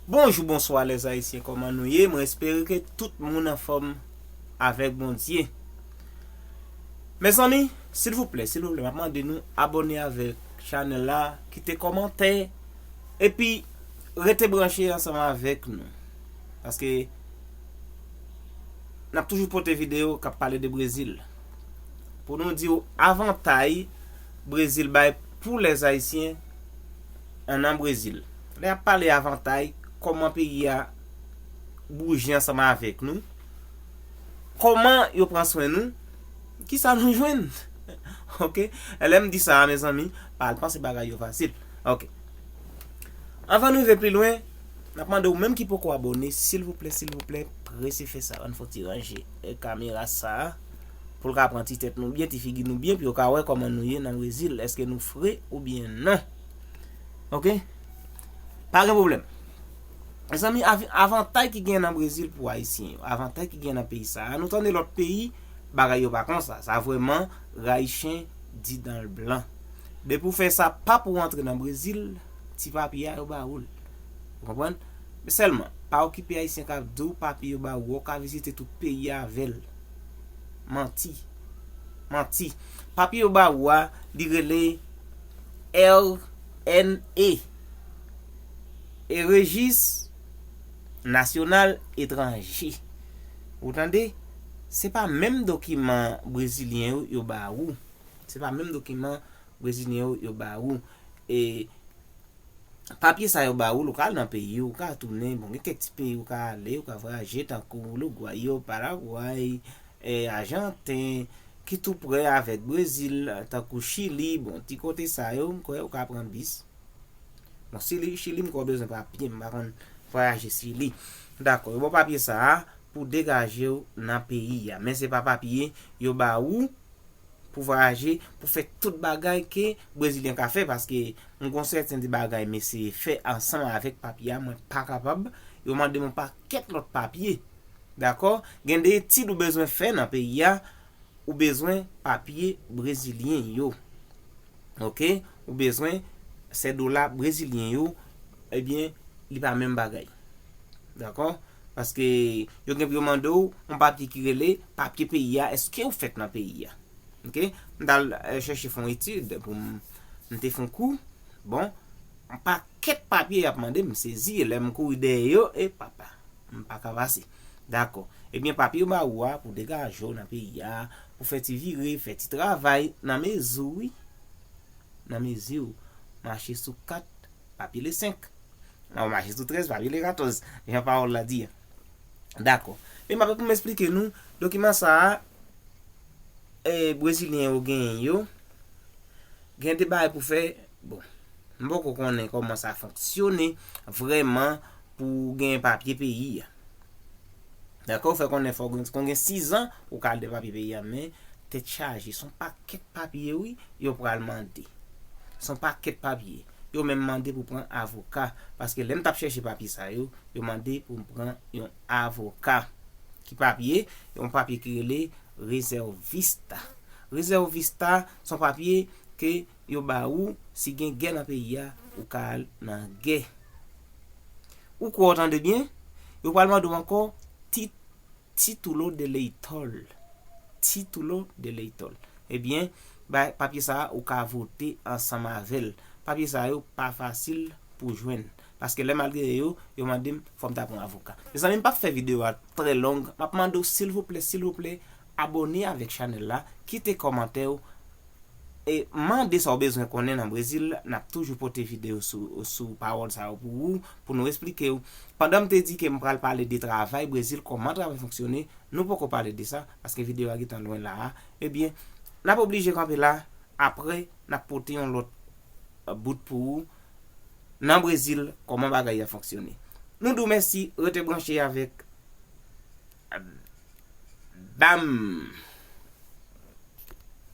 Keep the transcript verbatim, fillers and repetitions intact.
Bonjou, bonswa lèzayisyen, kòman nou ye? Mwen espere ke tout moun anfòm avèk Bondye. Mezanmi, silvouplè, silvouplè, m ap mande nou abòne avèk chanèl la, kite kòmantè, epi rete branche ansanm avèk nou. Paske n ap toujou pote videyo k ap pale de Brezil. Pou nou di w avantay Brezil bay pou lèzayisyen annan Brezil. Lè y ap pale avantay, kòman peyi a bouje ansanm avèk nou, kòman yo pran swen nou, kisa nou jwenn? Ok? Lè m di sa a, mezanmi, pa al panse bagay yo fasil. Ok. Anvan nou rive pi lwen, n ap mande w menm ki poko abòne, silvouplè, silvouplè, prese fè sa. Ann fè yon ti ranje e kamera sa a, pou l ka pran ti tèt nou byen, ti figi nou byen, pou yo ka wè kòman nou ye nan Brezil, èske nou fre oubyen non. Ok? Pa gen pwoblèm. Mezanmi, av- avantay ki gen nan Brezil pou Ayisyen yo, avantay ki gen nan peyi sa a, nou tande lòt peyi, bagay yo pa konsa. Sa vrèman, rayichen di dan l blan. Depi w fè sa, pa pou w antre nan Brezil, ti papye a yo ba ou l. Ou konprann? Men sèlman, pa okipe Ayisyen k ap di w papye yo ba ou, ou ka vizite tout peyi a avè l. Manti. Manti. Papye yo ba ou a, li rele R N E. E rejis nasyonal etranje. Ou tande? Se pa menm dokiman brezilyen yo, yo ba ou. Se pa menm dokiman brezilyen yo, yo ba ou. E papye sa yo ba ou, ou ka al nan peyi ou, ou ka tounen, bon, gen kèk ti peyi ou ka ale, ou ka vwayaje, tankou Lugwayo, Paragway, e, Ajanten, ki tou prè avèk Brezil, tankou Chili, bon, ti kote sa yo, m kwè ou ka pran bis. Bon, Chili, Chili, m kwè w bezwen papye, m pa konn vwayaje Chili. Dakò, yo ba w papye sa a pou degaje w nan peyi a. Men se pa papye yo ba ou pou vwayaje, pou fè tout bagay ke Brezilyen ka fè, paske m gon sèten de bagay m eseye fè ansanm avèk papye a, mwen pa kapab. Yo mande m yon pakèt lòt papye. Dakò? Gen de etid ou bezwen fè nan peyi a, ou bezwen papye brezilyen yo. Ok? Ou bezwen sèdola brezilyen yo, ebyen, li pa menm bagay. Dakò? Paske yo gen pou yo mande w yon papye ki rele papye peyi a, èske ou fèt nan peyi a? Ok? M t al, eh, chèche fè yon etid pou m, m te fè yon kou. Bon, yon pakèt papye y ap mande m, sezi, lè m kouri dèyè yo, e papa, m pa ka pase. Dakò. Ebyen, papye yo ba ou a pou degaje w nan peyi a, pou fè ti vire, fè ti travay, nan mezi w, wi. Nan mezi w, mache sou kat, pa pile senk. Nan mache sou trèz, pa pile katòz, jan pawòl la di a. Dakò. Men m ap pou m esplike nou, dokiman sa a, e, brezilyen yo genyen yo, gen de bagay pou fè, bon, m poko konnen kòman sa fonksyone vrèman pou w gen papye peyi a. Dakò, fè konnen fò w gen, kon gen sizan, ou ka al de papye peyi a, men tèt chaje, se yon pakèt papye, wi, yo pral mande. Se yon pakèt papye. Yo menm mande pou pran avoka, paske lè m t ap chèche papye sa yo, yo mande pou m pran yon avoka. Ki papye? Yon papye ki rele rezèvista. Rezèvista, se yon papye ke yo ba ou, si gen gè nan peyi a, ou ka al nan gè. Ou kwè w tande byen? Yo pral mande w ankò tit, titulo de eleitor. Titulo de eleitor. Ebyen, ba, papye sa a, ou ka vote ansanm avè l. Papye sa yo pa fasil pou jwenn. Paske lè m al gade yo, yo mande m fò m ta pran avoka. Mezanmi, m p ap fè videyo a trè long. M ap mande w, silvouplè, silvouplè, abòne avèk chanèl la, kite kòmantè w, e mande sa w bezwen konnen nan Brezil. N ap toujou pote videyo sou, sou pawòl sa yo pou ou, pou nou esplike w. Pandan m te di ke m pral pale de travay Brezil, kòman travay fonksyone, nou poko pale de sa, paske videyo a gentan lwen la a. Ebyen, n ap oblije kanpe la, apre, n ap pote yon lòt, eh, bout pou ou. Nan Brezil, kòman bagay yo fonksyone. Nou di w mèsi, rete branche avèk, eh, BAM!